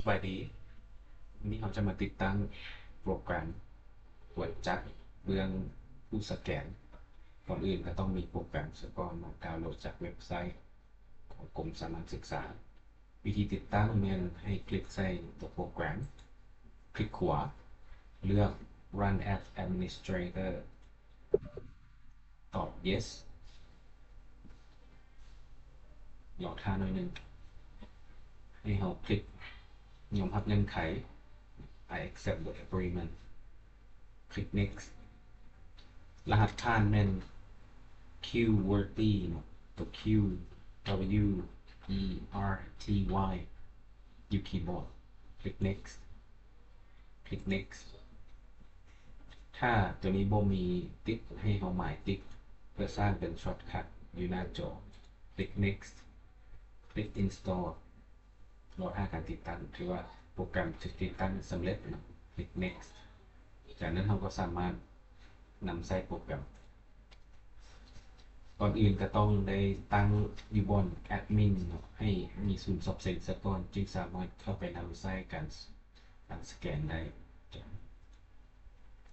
ສະບາຍດີ, ວັນນີ້ເຮົາຈະມາຕິດຕັ້ງໂປຣແກຣມກວດຈັດເບື້ອງຜູ້ສະແກນ. ກ່ອນອື່ນກໍຕ້ອງມີໂປຣແກຣມສະກ່ອນເນາະ, ດາວໂຫຼດຈາກເວັບໄຊຂອງກົມສາມັນສຶກສາ. ວິທີຕິດຕັ້ງແມ່ນໃຫ້ຄລິກໃສ່ຕົວໂປຣແກຣມ, ຄລິກຂວາ, ເລືອກ Run as Administrator. ຕອບ Yes. ລໍຖ້າໜ້ອຍໜຶ່ງ. ໃຫ້ເຮົາຄລິກຍອມຮັບເງື່ອນໄຂ, I accept the agreement. ຄລິກ Next. ລະຫັດຜ່ານແມ່ນ QWERTY ເນາະ, ຕົວ Q W E R T Y ຢູ່ຄີບອດ. ຄລິກ Next. ຄລິກ Next. ຖ້າຕົວນີ້ບໍ່ມີຕິກ, ໃຫ້ເຮົາໝາຍຕິກເພື່ອສ້າງເປັນຊອດຄັດຢູ່ໜ້າຈໍ. ຄລິກ Next. ຄລິກ Install. ລໍຖ້າການຕິດຕັ້ງ, ຖືວ່າໂປຣແກຣມຖືກຕິດຕັ້ງສຳເລັດເນາະ. ຄລິກ Next. ຈາກນັ້ນເຮົາກໍສາມາດນຳໃຊ້ໂປຣແກຣມ. ກ່ອນອື່ນກໍຕ້ອງໄດ້ຕັ້ງຢູ່ບ່ອນແອັດມິນເນາະ, ໃຫ້ມີສູນສອບເສັງສາກ່ອນ, ຈຶ່ງສາມາດເຂົ້າໄປນຳໃຊ້ການ ການສະແກນໄດ້.